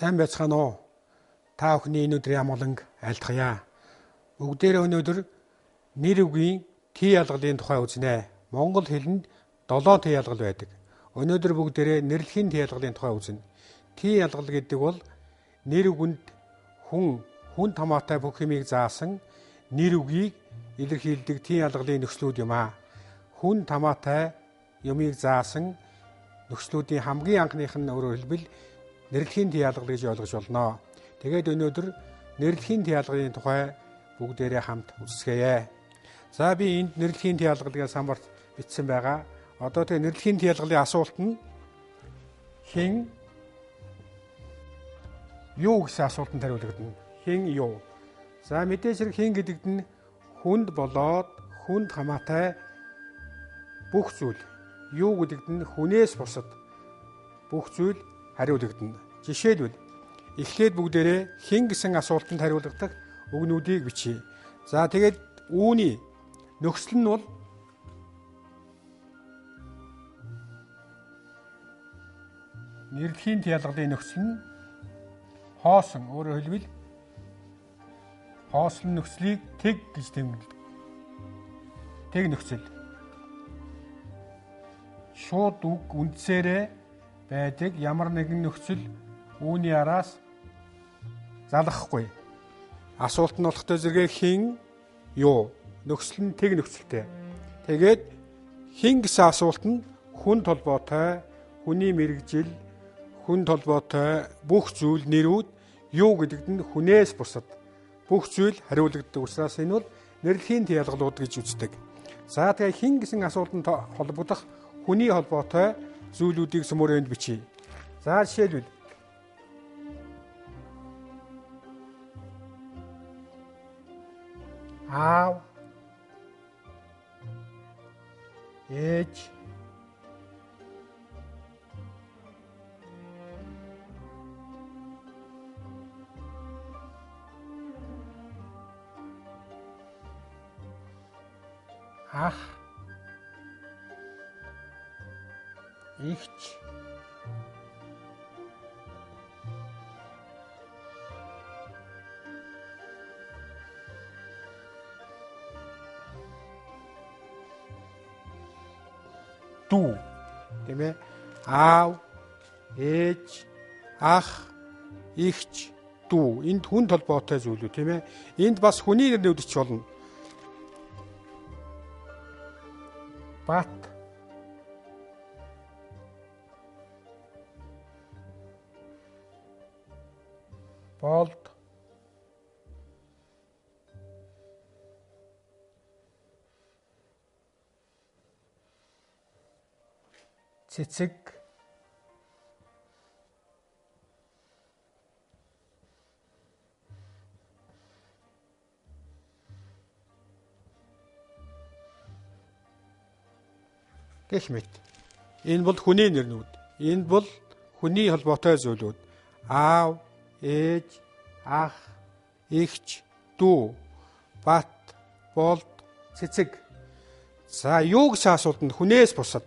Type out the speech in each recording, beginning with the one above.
Сайн байцгаана уу? Та бүхний энэ өдрийн амгаланг айлтгая. Бүгдээрээ өнөөдөр нэр үгийн тий ялгалын тухай үзнэ. Монгол хэлэнд 7 тий ялгал байдаг. Өнөөдөр бүгдээрээ нэрлэхийн тий ялгалын тухай үзнэ. Тий ялгал гэдэг бол нэр үгэнд хүн, хүнд хамаатай бүх юмыг заасан нэр үгийг илэрхийлдэг тий ялгалын нөхцлүүд юм аа. Хүнд хамаатай юмыг заасан нөхцлүүдийн хамгийн анхных нь өөрөөр хэлбэл нэрлэхийн тий ялгал гэж ойлгож болно. Тэгээд өнөөдөр нэрлэхийн тий ялгалын тухай бүгдээрээ хамт үздэцгээе. За би энд нэрлэхийн тий ялгал гэж самбарт бичсэн байгаа. Одоо тэгээ нэрлэхийн тий ялгалын асуулт нь хэн юу гэсэн асуултанд хариулагдана. Хэн юу? За мэдээж хэрэг хэн гэдэгт нь хүнд болоод хүнд хамаатай бүх зүйл, юу гэдэгт нь хүнээс бусад бүх зүйл хариулагдана. Жишээлбэл эхлээд бүгдээрээ хэн гэсэн асуултанд хариулагдах үгнүүдийг бичье. За тэгээд үүний нөхцөл нь бол нэрлэхийн ялгалын нөхцөл нь хоосон, өөрөөр хэлбэл хоосон нөхцөлийг тэг гэж тэмдэглэдэг. Тэг нөхцөл. Шууд үг үндсээрээ байдаг ямар нэгэн нөхцөл үүний араас залгахгүй. Асуулт нь болохтой зэрэгэ хэн юу? Нөхцөл нь тэг нөхцөлтэй. Тэгээд хэн гэсэн асуулт нь хүн толгойтой, хүний мэргэжил, хүн толгойтой бүх зүйл нэрүүд юу гэдэгт нь хүнээс бусад бүх зүйл хариулагддаг учраас энэ бол нэрлэхийн ялгалууд гэж үздэг. За тэгээ хэн гэсэн асуултанд холбогдох хүний холбоотой зүйлүүдийг сүмөрөөнд бичье. За жишээлбэл аав, ээж, ах, эгч, дүү, тийм ээ? Аав, ээж, ах, эгч, дүү. Энд хүн толгойтой зүйлүүд, тийм ээ? Энд бас хүний нэрнүүд ч болно. Бат, болд, цэцэг, гэх мэт. Энэ бол хүний нэрнүүд. Энэ бол хүний холбоотой зүйлүүд. Аав, ээж, ах, эгч, дүү, бат, болд, цэцэг. За юу гэсэн асуултанд хүнээс бусад.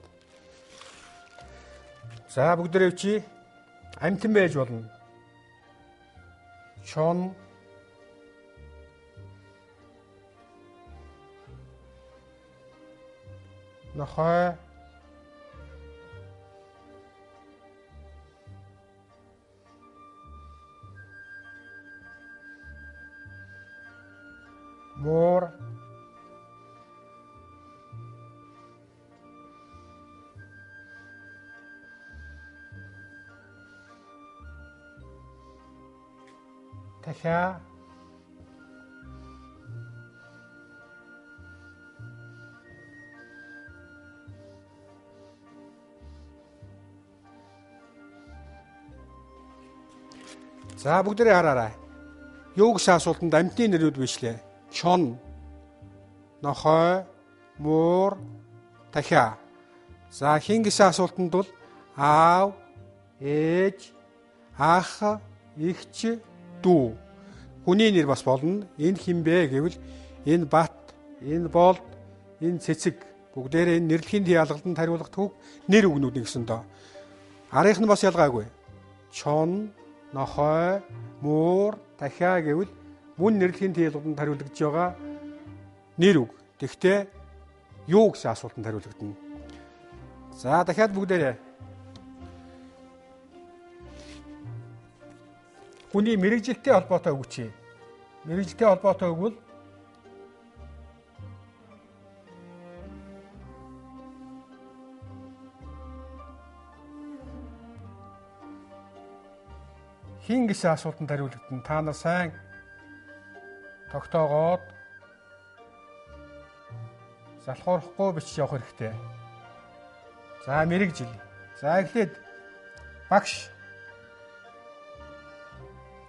За бүгдээрээ бичье. Амьтан байж болно. Чон, нохой, муур, дахиа, За бүгдээрээ хараарай. Юу гэсэн асуултанд амьтны нэрүүд бичлээ. Чон, нохой, муур, дахиа. За хэн гэсэн асуултанд бол аав, ээж, ах, эгч, дүү. Хүний нэр бас болно. Энэ хэн бэ гэвэл энэ бат, энэ болд, энэ цэцэг. Бүгдээрээ энэ нэрлэхийн ялгалтанд хариулах түүх нэр үгнүүд нэгсэн доо. Арынх нь бас ялгаагүй. Чон, нохой, муур, дахиа гэвэл мөн нэрлэхийн тиялганд хариулагдж байгаа нэр үг. Тэгэхдээ юу гэсэн асуултанд хариулагдана. За дахиад бүгдээрээ хүний мэргэжилтэй холбоотой үг чи. Мэргэжилтэй холбоотой үг бол хэн гэсэн асуултанд хариулагдана. Та нар сайн тогтоогоод залхуурахгүй бичиж явах хэрэгтэй. За мэргэжил. За эхлээд багш.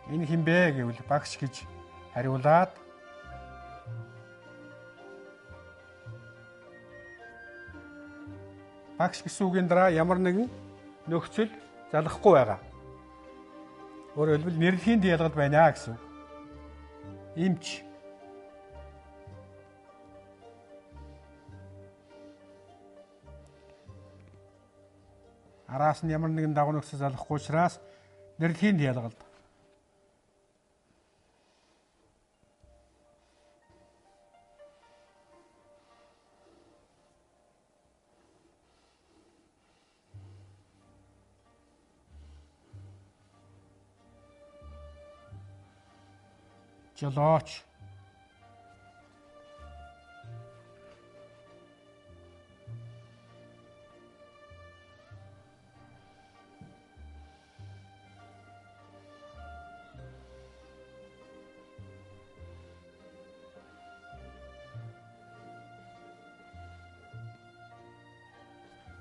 Энэ хэн бэ гэвэл багш гэж хариулаад багш гэсэн үгийн дараа ямар нэгэн нөхцөл залгахгүй байгаа. Өөрөөр хэлбэл нэрлэхийн ялгалт байна гэсэн үг. Эмч. Араас нь ямар нэгэн дагуу нөхцөл залгахгүй учраас нэрлэхийн ялгалт. Жолооч.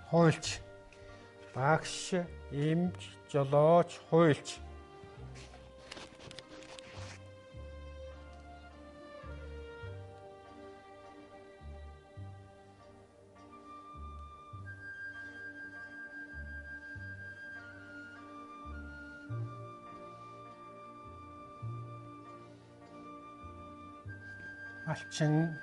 Хуульч. Багш, эмч, жолооч, хуульч. Малчин.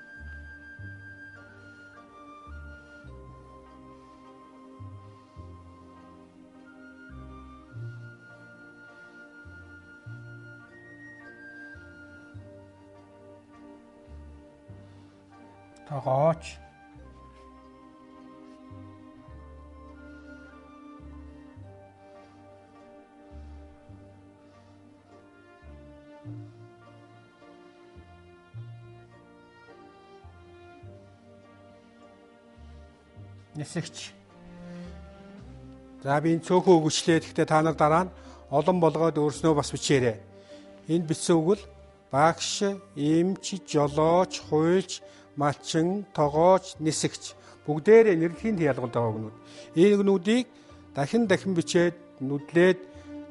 Тогооч. Нисэгч. За би энэ цөөхөн өгчлээ. Гэхдээ та нар дараа нь олон болгоод өөрснөө бас бичээрэй. Энд бичсэн үг л багш, эмч, жолооч, хуульч, малчин, тогооч, нисэгч бүгдээрээ нэрлэхийн ялгалт байгаа үгнүүд. Энэ үгнүүдийг дахин дахин бичээд нүдлээд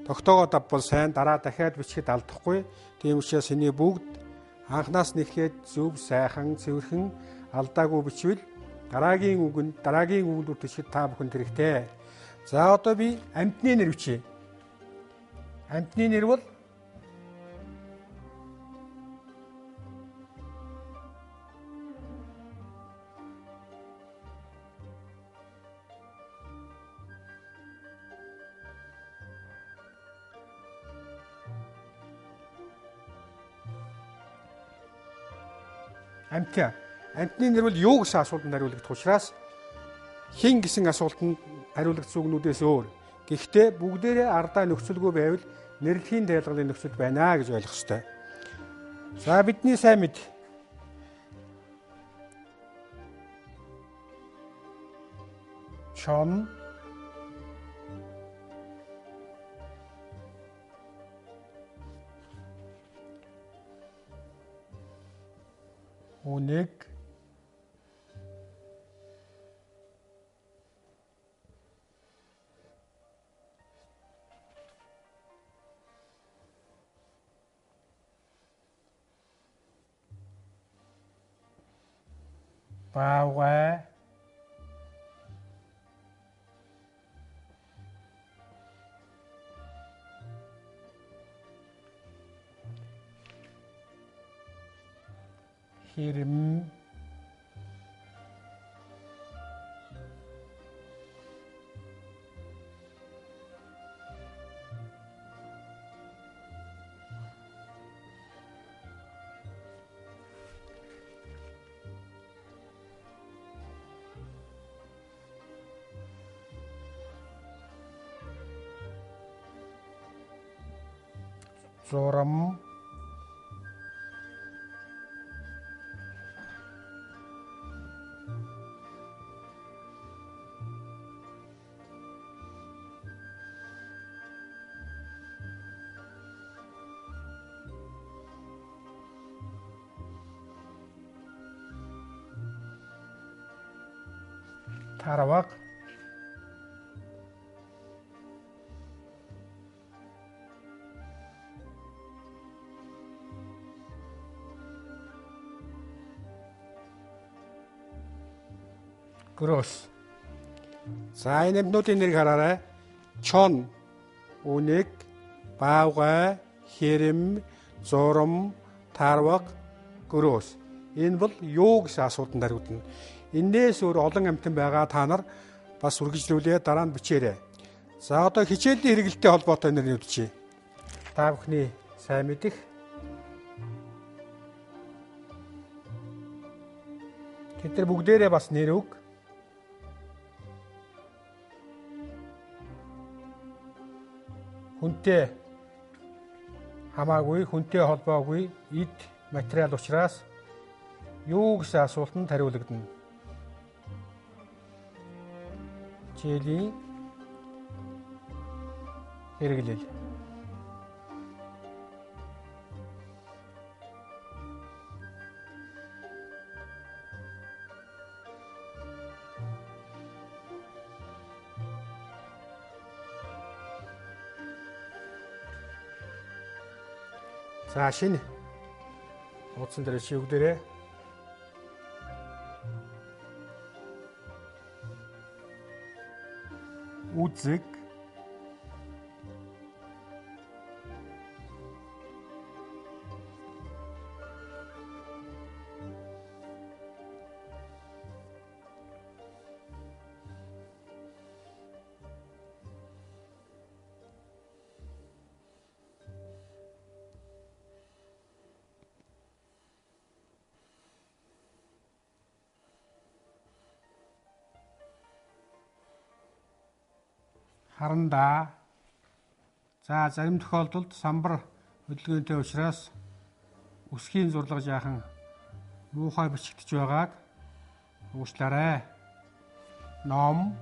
тогтоогоод авбал сайн, дараа дахиад бичихэд алдахгүй. Тийм учраас энэ бүгд анхнаас нь эхлээд зөв, сайхан, цэвэрхэн алдаагүй бичвэл дараагийн үгэнд, дараагийн үгнүүд бичихэд та бүхэнд хэрэгтэй. За одоо би амьтны нэр бичье. Амьтны нэр бол амьтан. Амьтны нэр бол юу гэсэн асуултанд хариулагдах учраас хэн гэсэн асуултанд хариулагдсан үгнүүдээс өөр. Гэхдээ бүгдээрээ ардаа нөхцөлгүй байвал нэрлэхийн тайлгалын нөхцөл байна гэж ойлгох ёстой. За бидний сайн мэд. Чон, үнэг, баавгай, хэрэм, Зурам, тарвага, гросс. За, энэ амьтнуудын нэрийг хараарай. Чон, үнэг, баавгай, хэрэм, зурам, тарвага, гросс. Энэ бол юу гэсэн асуултанд хариулна. Энээс өөр олон амьтан байгаа, та нар бас үргэлжлүүлээ, дараа нь бичээрэй. За, одоо хичээлийн хэрэглэлтэй холбоотой нэр үзье. Та бүхний сайн мэдэх тэд нар бүгдээрээ бас нэр үг. Хүнтэй хамаагүй, хүнтэй холбоогүй эд материал учраас юу гэсэн асуултанд хариулагдана. Хичээлийн хэрэглэл. За, шинэ хуудсан дээр чи өгдөрээ. Үзэг, харандаа. За, зарим тохиолдолд самбар хөдөлгөөнтэй учраас өсгийн зурлага жаахан муухай бичигдэж байгааг уучлаарай. Ном,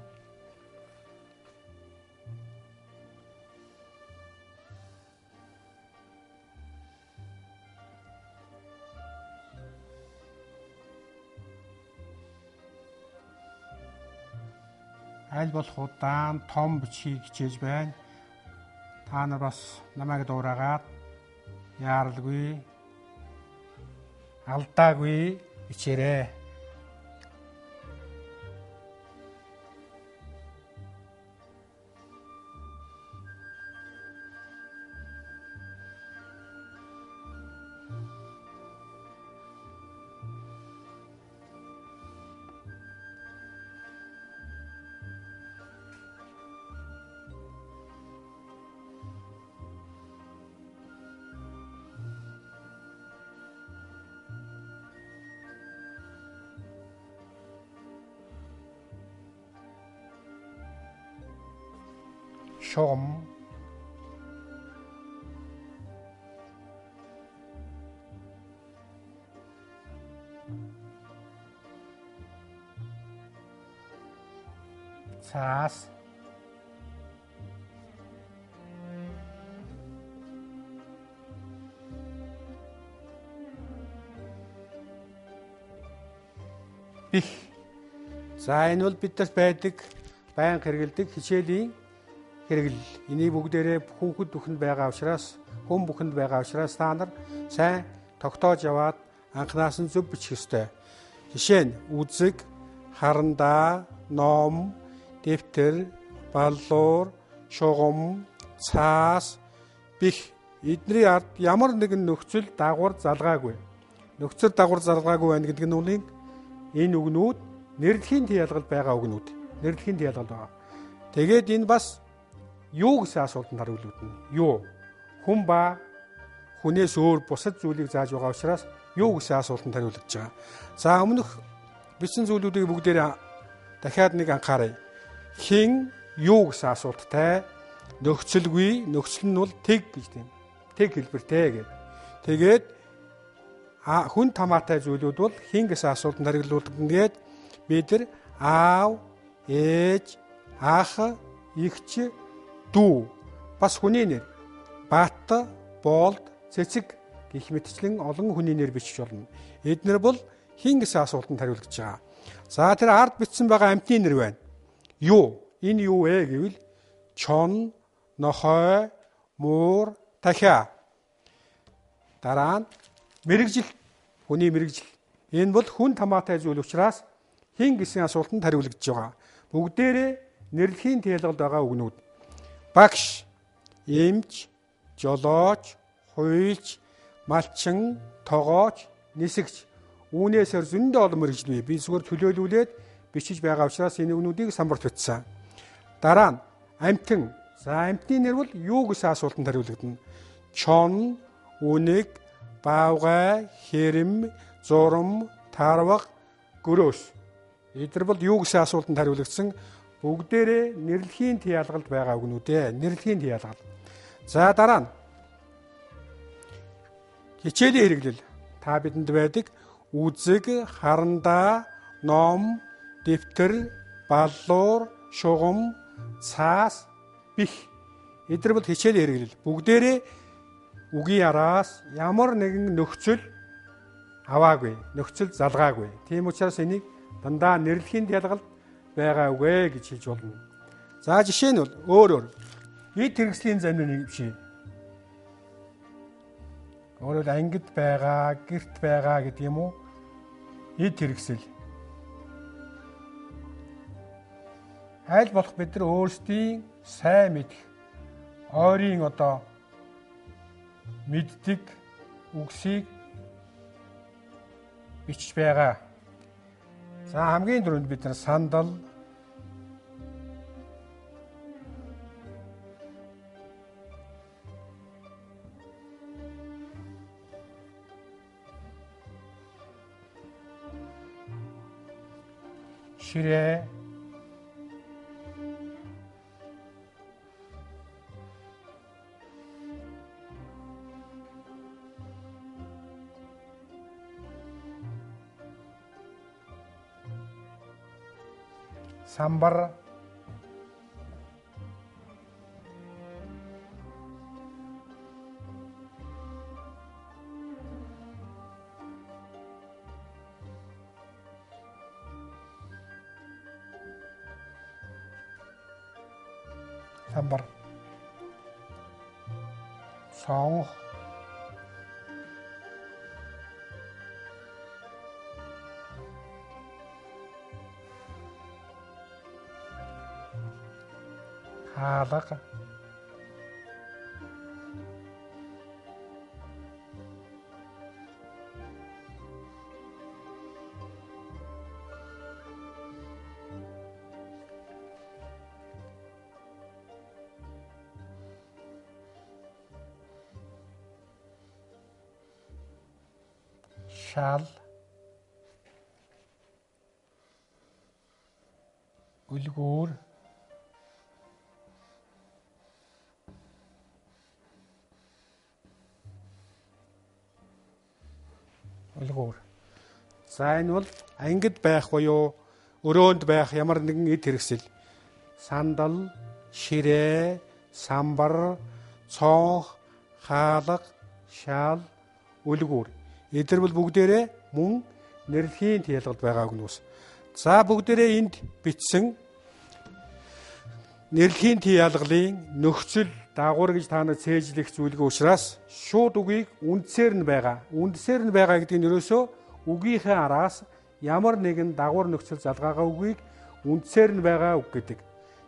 аль болох удаан том бичгийг хичээж байна. Та нар бас намайг дуурайгаад яаралгүй, алдаагүй бичээрэй. Шугам, цаас, бих. За, энэ бол биднэрт байдаг байнга хэрэглэдэг хичээлийн хэрэглэл. Энийг бүгдээрээ хүүхэд бүхэнд байгаа учраас, хүн бүхэнд байгаа учраас та нар сайн тогтоож яваад анханаас нь зөв бичих ёстой. Жишээ нь үзэг, харандаа, ном, дэвтэр, баллуур, шугам, цаас, бих. Эдний ард ямар нэгэн нөхцөл дагавар залгаагүй. Нөхцөл дагавар залгаагүй байна гэдэг нь үнийг энэ үгнүүд нэрлэхийн тий ялгал байгаа үгнүүд. Нэрлэхийн тий ялгал байгаа. Тэгээд энэ бас юу гэсэн асуултанд хариулагдана. Юу? Хүн ба хүнээс өөр бусад зүйлийг зааж байгаа учраас юу гэсэн асуултанд хариулагдж байгаа. За, өмнөх бичсэн зүйлүүдийг бүгдээрээ дахиад нэг анхааръя. Хэн юу гэсэн асуулттай нөхцөлгүй, нөхцөл нь бол тэг гэж тийм. Тэг хэлбэртэй гэдэг. Тэгээд хүн хамаатай зүйлүүд бол хэн гэсэн асуултанд хариулагдана гээд бид нар аав, ээж, ах, эгч, дүү бас хүний нэр Бат, Болд, Цэцэг гэх мэтчлэн олон хүний нэр бичиж болно. Эднэр бол хэн гэсэн асуултанд хариулагдж байгаа. За тэр ард бичсэн байгаа амьтны нэр байна. Юу? Энэ юу вэ гэвэл чон, нохой, муур, дахиа. Дараа нь мэргэжил, хүний мэргэжил. Энэ бол хүн хамаатай зүйл учраас хэн гэсэн асуултанд хариулагдж байгаа. Бүгдээрээ нэрлэхийн тэлгалд байгаа үгнүүд. Багш, эмч, жолооч, хуйлч, малчин, тогооч, нисэгч. Үүнээс зөндөө олон мэргэжил бий. Би зүгээр төлөөлүүлээд бичиж байгаа учраас энэ үгнүүдийг самбарт бичсэн. Дараа нь амьтан. За амьтны нэр бол юу гэсэн асуултанд хариулагдана. Чон, үнэг, баавгай, хэрэм, зурам, тарвага, гөрөөс. Эдгээр бол юу гэсэн асуултанд хариулагдсан бүгдээрээ нэрлэхийн тиялгалд байгаа үгнүүд ээ. Нэрлэхийн тиялгал. За дараа нь хичээлийн хэрэглэл. Та бидэнд байдаг үзэг, харандаа, ном, дэвтэр, баллуур, шугам, цаас, бих. Эдгээр бол хичээлийн хэрэглэл. Бүгдээрээ үгийн араас ямар нэгэн нөхцөл аваагүй, нөхцөл залгаагүй. Тийм учраас энийг дандаа нэрлэхийн ялгалд байгаа үг ээ гэж хэлж болно. За жишээ нь бол өөрөөр эд хэрэгслийн замын нэг биш. Өөрөөр ангид байгаа, гэрт байгаа гэдэг юм уу? Эд хэрэгсэл. Аль болох бид нар өөрсдийн сайн мэдэх, ойрын одоо мэддэг үгсийг бичиж байгаа. За хамгийн түрүүнд бид нар сандал, ширээ, самбар, самбар, цонх, хаалга, шал, үлгүүр, үлгүүр. За энэ бол ангид байх буюу өрөөнд байх ямар нэгэн эд хэрэгсэл. Сандал, ширээ, самбар, цонх, хаалга, шал, үлгүүр. Эдгээр бол бүгдээрээ мөн нэрлэхийн тиялгалд байгаа үгнүүс. За бүгдээрээ энд бичсэн нэрлэхийн тиялгалын нөхцөл дагавар гэж та нар цээжлэх зүйлгүй учраас шууд үгийг үндсээр нь байгаа. Үндсээр нь байгаа гэдэг нь ерөөсөө үгийнхээ араас ямар нэгэн дагавар нөхцөл залгаагаа үгийг үндсээр нь байгаа үг гэдэг.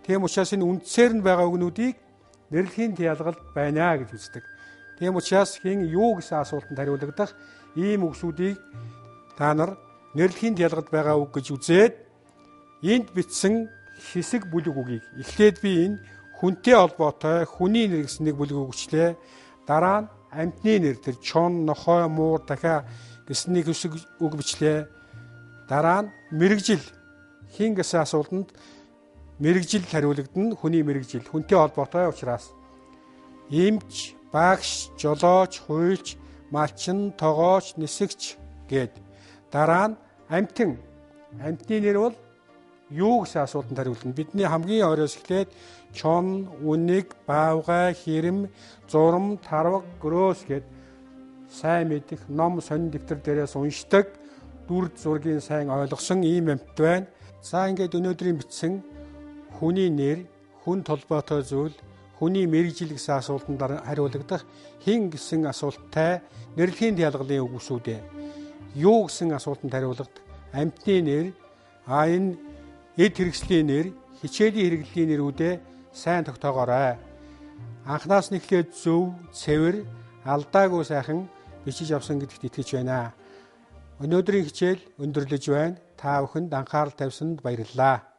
Тийм учраас энэ үндсээр нь байгаа үгнүүдийг нэрлэхийн тиялгалд байна гэж үздэг. Тийм учраас хэн юу гэсэн асуултанд хариулагдах ийм үгсүүдийг та нар нэрлэхийн ялгалд байгаа үг гэж үзээд энд бичсэн хэсэг бүлэг үгийг эхлээд би энэ хүнтэй холбоотой хүний нэр гэсэн нэг бүлэг өгчлээ. Дараа нь амьтны нэр тэр чон, нохой, муур, дахиа гэсэн нэг хэсэг үг бичлээ. Дараа нь мэргэжил хэн гэсэн асуултанд мэргэжил хариулагдана. Хүний мэргэжил хүнтэй холбоотой учраас эмч, Багш, жолооч, хуульч, малчин, тогооч, нисэгч гээд. Дараа нь амьтан. Амьтны нэр бол юу гэсэн асуултанд хариулна. Бидний хамгийн ойроос эхлээд чон, үнэг, баавгай, хэрэм, зурам, тарваг, грөөс гээд сайн мэдэх ном, сонин дэвтэр дээрээс уншдаг, дүр зургийн сайн ойлгосон ийм амьтад байна. За ингээд өнөөдрийн бичсэн хүний нэр, хүн толгойтой зүйл, хүний мэргэжил гэсэн асуултанд хариулагдах хэн гэсэн асуулттай нэрлэхийн ялгалын үгсүүд ээ. Юу гэсэн асуултанд хариулагдах амьтны нэр, энэ эд хэрэгслийн нэр, хичээлийн хэрэглэлийн нэрүүдээ сайн тогтоогоорой. Анхнаас нь эхлээд зөв, цэвэр, алдаагүй сайхан бичиж авсан гэдэгт итгэж байна. Өнөөдрийн хичээл өндөрлөж байна. Та бүхэнд анхаарал тавьсанд баярлалаа.